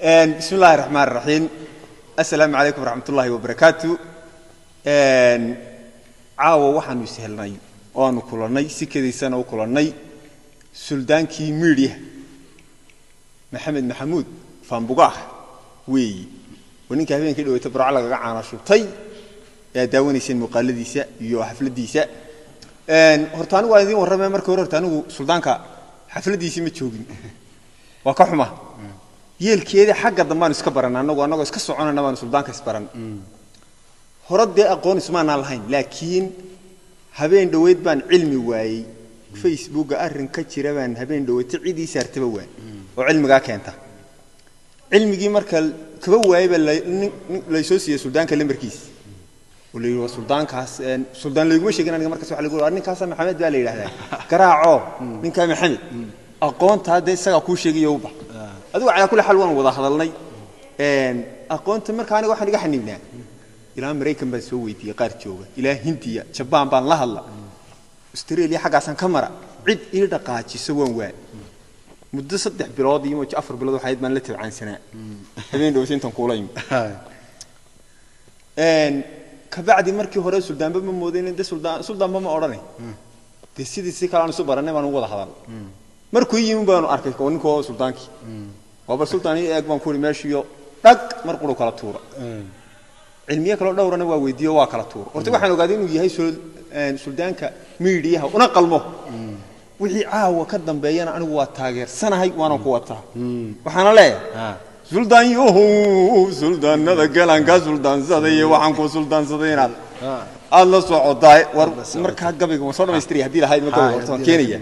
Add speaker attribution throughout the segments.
Speaker 1: Bismi illaahi raxmaan raxiim. Assalaamu calaykum waraxmatullaahi wabarakaatu. Caawa waxaanu ishelnay oo aanu kulannay, si kediisana u kulannay, suldaankii miidhiya Maxamed Maxamuud Faambugaah weeyi, oo ninka habeenkii dhaweyta Burco lagaga caana shubtay ee aad daawanayseen muuqaaladiisa iyo xafladdiisa. Horta anigu waan idiin warramaya. Marka hore horta anigu suldaanka xafladdiisii ma joogin, waa ka xuma yeelkeeda. Xagga dambaanu iska baran, annagu annagoo iska soconayna baanu suldaanka isbaran. Hore dee aqoon ismaanaan lahayn, laakiin habeen dhoweyd baan cilmi waayey. Facebooka arrin ka jira baan habeen dhoweyta cidii saartaba waay oo cilmigaa keenta. Cilmigii marka kaba waayey baa laysoo siiyey suldaanka lambarkiis oo la yidhi waa suldaankaas. Suldaan layguma sheegin aniga markaas. Waxa lagu yidhi ninkaasa Maxamed baa la yidhahdaa, garaaco ninkaa Maxamed, aqoontaa dee isagaa kuu sheegayo uba. Adigu calaa kulli xaal waan wada hadalnay. Aqoonta marka aniga waxaan iga xaniibnaa, ilaa Maraykan baan soo weydiiyey qaar jooga, ilaa Hindiya, Jabaan baan la hadla, Australia xaggaasaan ka mara, cid ii dhaqaajiso waan waa. Muddo 3 bilood iyo 4 bilood waxayd baan la tabcaansanaa. Habeen dhoweysa intaan kuula imi kabacdi, markii hore suldaanba ma moodayn de, suldaan suldaanba ma odhanay dee. Sidii si kale aan isu barannay baan ugu wada hadal. Markuu yimi baanu arkay oo ninkoo suldaankii waa bal suldaan ii eeg baan ku ihi meeshiyo dhag mar quru kala tuura. Cilmiye kaloo dhowrana waa weydiiyo, waa kala tuura. Horta waxaan ogaaday inuu yahay suldaanka miidhiyaha una qalmo. Wixii caawa ka dambeeyana anigu waa taageersanahay, waana ku wataa. Waxaana leeyahay suldaan yohow, suldaanada galanka suldaansaday, waxaan ku suldaansaday inaad aad la socotaay. War markaa gabayga waan soo dhamaystiraya haddii lahayd ma gabayga horta waan keenaya.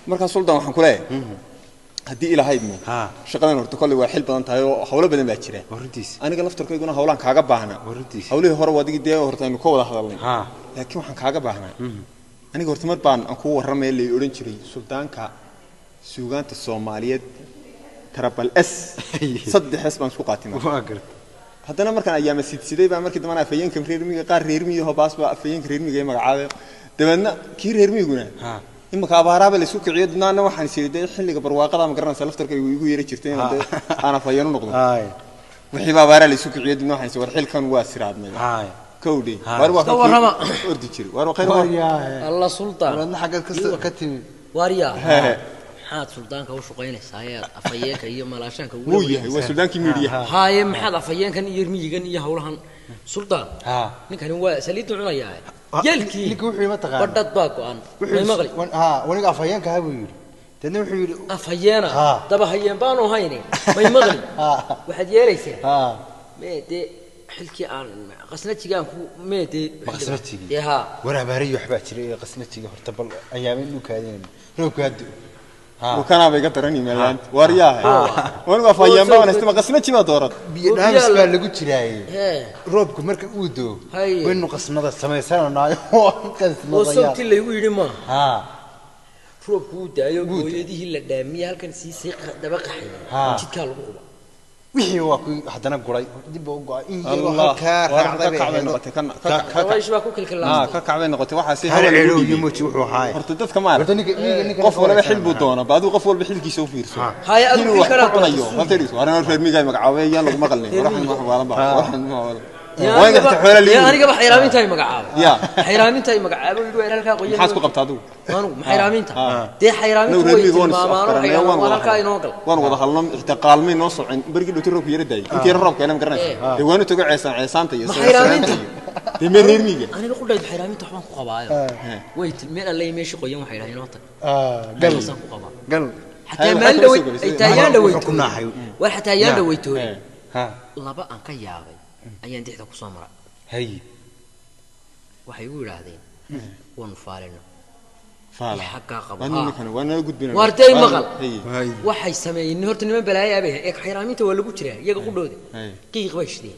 Speaker 1: Markaa suldaan waxaan ku leeyahay haddii ilahaydmo shaqadan horta kolley waa xil badan tahay oo hawlo badan baa jira. Aniga laftarkayguna hawlaan kaaga baahnaa. Hawlihii hore adigii dee horta aynu ka wada hadalnay, laakiin waxaan kaaga baahnaa aniga horta mar baan aan kuu warramaya lay odhan jiray suldaanka suugaanta Soomaaliyeed trabal S, 3 S baan isku qaatimay. Haddana markaan ayaama sidsiday baa markii dambana afhayeenka reer miyiga, qaar reer miyiho baas baa afhayeenka reer miyiga ay magacaabay. Dabeedna kii reer miyiguna imika abaaraaba la isku kiciyo. Dadna anna waxaan is idhi dee xilliga barwaaqada ma garanaysa laftarkaygu igu yeeri jirtay inaan dee aan afhayeen u noqdo. Wixiiba abaaraa la isku kiciyo. Dibna waxaan is war xilkan waa siraadmay kowdhe. Waar waa
Speaker 2: Iska warrama.
Speaker 1: Ordi jiray waar khayr war.
Speaker 2: Alla sultaan.
Speaker 3: Waadna xaggeed ka timi?
Speaker 2: Waaryaa, maxaad suldaanka u shaqaynaysaa ayaad afhayeenka iyo malaashaanka ugu
Speaker 1: wuu yahay waa suldaankii miidhiyaha.
Speaker 2: Haaye, maxaad afhayeenkan iyo miyigan iyo hawlahan sultaan? Ninkani waa saliiddu cunayaa yeelkii.
Speaker 3: Ninka wuxuu ima taqaana
Speaker 2: badhad baa go-an may maqli.
Speaker 3: Waniga afhayeenka ha buu yidhi, deedna wuxuu yidhi
Speaker 2: afhayeena daba hayeen baanu hayne may maqli. Waxaad yeelaysaa mee dee xilkii aan qasnajigaan ku mee dee.
Speaker 3: Qasnajigii?
Speaker 2: Dee haa.
Speaker 3: War abaariyo waxbaa jiray ee qasnajiga horta bal ayaama inuu kaadinayno roobka haddo.
Speaker 1: Wakanaaba iga daran yimaadaanta waar yaahay, wanigu afhayeen baan haysta, ma qasnaji baa doorat?
Speaker 3: Biyo
Speaker 2: oo
Speaker 3: dhaamis
Speaker 2: biyaa
Speaker 3: baa lagu jiraaye.
Speaker 2: Hee.
Speaker 3: Roobku marka uu doo
Speaker 2: Haye.
Speaker 3: waynu qasnada samaysananaayo
Speaker 2: oo
Speaker 3: qasnadaya.
Speaker 2: Sabti laygu yidhi maaha. Roobku uu daayo,
Speaker 3: Wuu daayo.
Speaker 2: Gooyadihii la dhaamiyey halkan sii sii daba qaxay jidkaa lagu quba.
Speaker 3: Wixii waa kuwii haddana guray dib buu u go'ay in yaroo
Speaker 1: Allah
Speaker 3: halkaa
Speaker 1: waar
Speaker 3: raacday
Speaker 1: ka
Speaker 3: bay
Speaker 1: kacbay
Speaker 3: ahayd.
Speaker 1: Noqotay kan
Speaker 2: dabaysh baa ku kilkilaastay.
Speaker 1: Ka kacbay noqotay waxaa si
Speaker 3: Hal
Speaker 1: hawa lagu
Speaker 3: ceelow iyo
Speaker 1: dhiibay.
Speaker 3: moji wuxuu ahaay.
Speaker 1: Horta dadka maarag
Speaker 3: Horta ninka
Speaker 1: qof walba xil buu doonaa, ba adigu qof walba xilkiisa u fiirso.
Speaker 2: Haya, adigu
Speaker 1: inuu wax
Speaker 2: xil kalaa
Speaker 1: ku cunayo
Speaker 2: doonto.
Speaker 1: Halta dhigso arrin reer miyiga ay magacaabay yaan lagu maqalnay waraxan wax waalan baa waraxan ma waalan
Speaker 2: Dee
Speaker 1: waa inta xoolo
Speaker 2: dee
Speaker 1: liigu
Speaker 2: anigaba xayraaminta ay magacaabay.
Speaker 1: Ya.
Speaker 2: Xayraaminta ay magacaabay yidhi waa halkaa qoyan.
Speaker 1: Maxaad ku qabtaa adigu?
Speaker 2: Anigu xayraaminta dee xayraaminta
Speaker 1: Annagu reer
Speaker 2: way
Speaker 1: miyiga waan is
Speaker 2: tilmaamaan oo
Speaker 1: afkaranay,
Speaker 2: xayraamin
Speaker 1: waan
Speaker 2: waa
Speaker 1: wada
Speaker 2: halkaa
Speaker 1: hadalnay.
Speaker 2: inoo gal.
Speaker 1: Waan wada hadalno, xitaa qaalmay noo socon berigii dhowti roobku yara daayay intii yara roobka ma garanaysa. Dee waanu tago ceesaan ceesaanta iyo
Speaker 2: Ma xayraaminta?
Speaker 1: Dee mee reer miyiga.
Speaker 2: Aniga qudhayd xayraaminta waxbaan ku qabaayo way meel alle meeshii qoyan waxay dhahay inoo tag.
Speaker 3: Gal.
Speaker 2: Saasaan ku qabaa.
Speaker 3: Gal.
Speaker 2: Xataa
Speaker 1: Hay, waxaa
Speaker 2: maalin
Speaker 1: kala
Speaker 2: dhaweyd
Speaker 1: soo gelisay.
Speaker 2: xitaa ayaan
Speaker 3: Wuxuu
Speaker 2: dhaweytooday
Speaker 3: ku naaxay.
Speaker 2: War xataa ayaan dhaweytooday. Laba aan ka yaabay ayaan dixda ku soo maray. Waxay igu yidhaahdeen waanu faalino.
Speaker 1: Faala.
Speaker 2: Xaggaa qabo.
Speaker 1: Waa ninkan waa nala gudbina.
Speaker 2: Waartay maqal.
Speaker 1: Haye.
Speaker 2: Waxay sameeyeen horta niman balaayo abay ee xayraaminta waa lagu jiraa iyaga qudhooda.
Speaker 1: Haye.
Speaker 2: Qiiq bay shideen.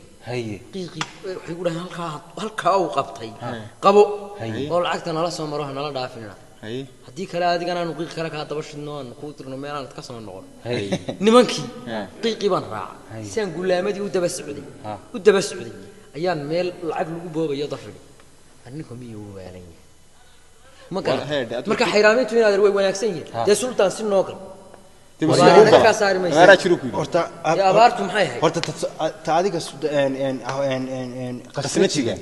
Speaker 2: Qiiqii waxay ku dhahaan halkaa halkaa uu qabtay qabo oo lacagta nala soo maro ha nala dhaafinina.
Speaker 1: Haye.
Speaker 2: Haddii kale adigana aanu qiiq kale kaa daba shidno aanu kuu dirno meel aanad ka soo noqon. Nimankii qiiqii baan raacay, si aan gulaamadii u daba socday u daba socday ayaan meel lacag lagu boobayo dafidhi arninku miyuu waalan yahay ma
Speaker 1: War heedhe,
Speaker 2: garan. Marka xayraamintu inaad way wanaagsan yihiin dee sultaan si noo gal.
Speaker 1: Dee
Speaker 2: Abaar
Speaker 1: wasiir
Speaker 2: naga kaa saari maysa.
Speaker 1: Abaaraa jiro ku yidhi.
Speaker 3: Horta
Speaker 2: Dee abaartu maxay ahayd?
Speaker 3: Horta ta adiga qasnajiga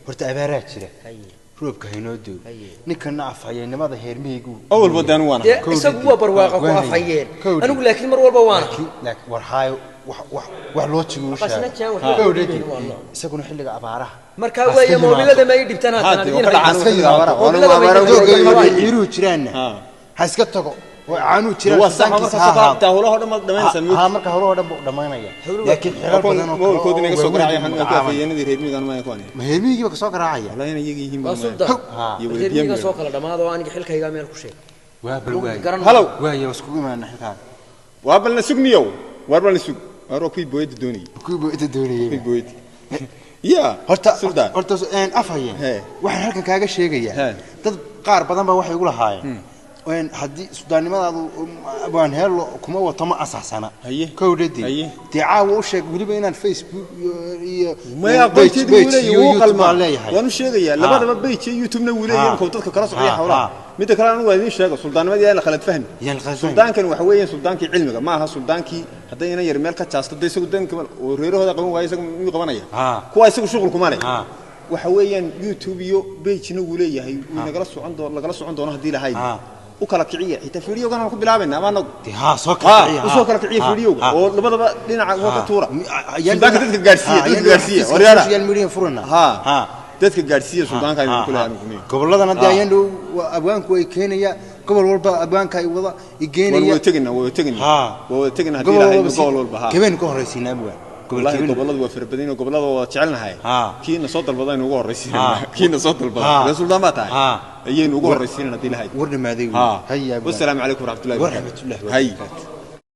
Speaker 3: horta abaaraa jira.
Speaker 2: Haye.
Speaker 3: Roobka haynoo doo.
Speaker 2: Haye.
Speaker 3: Ninkana afhayeennimada heermihaygu.
Speaker 1: Awal badaan waan
Speaker 2: Dee
Speaker 1: ahay.
Speaker 2: isagu waa barwaaqa ku afhayeen, anigu laakiin mar walba waana
Speaker 3: Laakiin war haayo wax wax loo jigo u sheegay.
Speaker 2: Qasnajigan waxba
Speaker 3: Kowdhadii.
Speaker 2: dhibayn, waa nooc.
Speaker 3: Isaguna xilliga abaaraha.
Speaker 2: Markaa weeye moobilada ma ii dhibtaan haatan
Speaker 1: Haddii,
Speaker 2: idiin
Speaker 1: oo ka dhacaan
Speaker 2: hayo.
Speaker 1: xilliga abaaraha. Waana
Speaker 2: Moobilada ma
Speaker 1: abaaraha
Speaker 2: ii dhibtaan.
Speaker 1: doogga
Speaker 2: Waa
Speaker 1: iyo
Speaker 3: Ciiruhu jiraanna.
Speaker 1: Ha.
Speaker 3: Ha iska tago. Oo caanuhu jiraan.
Speaker 1: Waa sax,
Speaker 3: suldaankiisa
Speaker 1: marka
Speaker 3: ha ahaado.
Speaker 1: taa howlaha oo dhan maad dhamaynaysaa.
Speaker 3: Ha, marka howlaha oo dhan buu dhamaynaya.
Speaker 2: Howluhu
Speaker 3: Laakiin xerar badan oo kale oo
Speaker 1: Moolkoodii naga soo
Speaker 3: waaweyn
Speaker 1: garaacay
Speaker 3: buu
Speaker 1: waxaan ku
Speaker 3: magacaabaya.
Speaker 1: afhayeenadii reer miyigaan ma kuwan.
Speaker 3: Ma heermihiiba ka soo garaacaya?
Speaker 1: Wallahi inay iyaga yihiin
Speaker 2: Waa
Speaker 1: baan
Speaker 2: suldan.
Speaker 3: Ha.
Speaker 1: Iyo wada
Speaker 2: Reer miyiga
Speaker 1: biyo.
Speaker 2: soo kala dhamaado oo aniga xilkaygaa meel ku sheeg.
Speaker 3: Waa bal waay.
Speaker 2: Garan.
Speaker 1: Halow.
Speaker 3: Waay, waa iskugu imaana xilkaaga.
Speaker 1: Waa balna sugniyow, waar balna sug, waar waa kuwii booyada doonayay.
Speaker 3: Kuwii buu inta doonayay.
Speaker 1: Kuwii booyada ya
Speaker 3: Horta
Speaker 1: suldaan.
Speaker 3: Horta afhayeen.
Speaker 1: He.
Speaker 3: Waxaan halkan kaaga sheegayaa.
Speaker 1: He.
Speaker 3: Dad qaar badan baa waxay igu lahaayeen. Haddii sudaannimadaadu waan heello kuma wato ma asaxsana.
Speaker 1: Haye.
Speaker 3: Kowdhadii.
Speaker 1: Haye.
Speaker 3: Dee caawa u sheeg weliba inaan Facebook iyo
Speaker 1: maya aqoonteedu wuu leeyahay,
Speaker 3: iyo
Speaker 1: wuu
Speaker 3: YouTube
Speaker 1: qalmaa
Speaker 3: baan leeyahay.
Speaker 1: Waan u sheegayaa labadaba page iyo YouTube-na wuu leeyahay
Speaker 3: Ha.
Speaker 1: inkuu dadka kala socday
Speaker 3: Ha,
Speaker 1: howlaha.
Speaker 3: ha.
Speaker 1: Midda kale anigu waa idiin sheego suldaannimadii yaan la khalad fahmi.
Speaker 3: Yaan la khalad fahmi.
Speaker 1: Suldaankan waxa weeyaan suldaankii cilmiga, ma aha suldaankii hadday inan yar meel ka jaasto dee isagu danka oo reerahooda qaban waayo isagu miyuu qabanaya?
Speaker 3: Ha.
Speaker 1: Kuwa isagu shuqul kuma leh.
Speaker 3: Ha.
Speaker 1: Waxa weeyaan YouTube iyo page-na wuu leeyahay, wuu nagala socon doono, lagala socon doono haddii lahayd.
Speaker 3: Ha.
Speaker 1: U kala kiciya xitaa fiidiyogan aan ku bilaabayna ama anagu
Speaker 3: Dee haa, soo kala kiciya.
Speaker 1: Ha, usoo kala kiciya fiidiyowga oo labadaba dhinaca uga ka tuura. Suldaanka dadka gaadhsiiya, dadka gaadhsiiya waryaara.
Speaker 3: Social media furana.
Speaker 1: Ha.
Speaker 3: Ha.
Speaker 1: Dadka gaadhsiiya suldaanka aynu ku leeyahay anigu niyo.
Speaker 3: Goboladan hadda
Speaker 1: Ha.
Speaker 3: ayaan dhow abwaanku ay keenaya gobol walba abwaanka ay wada i
Speaker 1: waan
Speaker 3: geenaya.
Speaker 1: Wada teginaa, waa wada teginaa.
Speaker 3: Ha.
Speaker 1: Waa wada teginaa haddii
Speaker 3: Gobol
Speaker 1: lahayd
Speaker 3: walba
Speaker 1: gobol walba ha.
Speaker 3: Kebeen ka horreysiinaa abwaan. Gobol
Speaker 1: Wallahi
Speaker 3: kebeen.
Speaker 1: Goboladu waa fara badan yihiin, gobolada waa jecelnahay.
Speaker 3: Ha.
Speaker 1: Kiina soo dalbada aynu ugu horreysiinana.
Speaker 3: Ha.
Speaker 1: Kiina soo dalbada
Speaker 3: Ha.
Speaker 1: reer suldaan baa tahay
Speaker 3: Ha.
Speaker 1: ayaynu ugu horreysiinana haddii lahayd.
Speaker 3: War dhamaaday.
Speaker 1: Ha.
Speaker 3: Haya abwaan.
Speaker 1: Wassalaamu calaykum waraxmatullahi
Speaker 3: Waraxmatullahi
Speaker 1: Hay.
Speaker 3: wabarakaatu.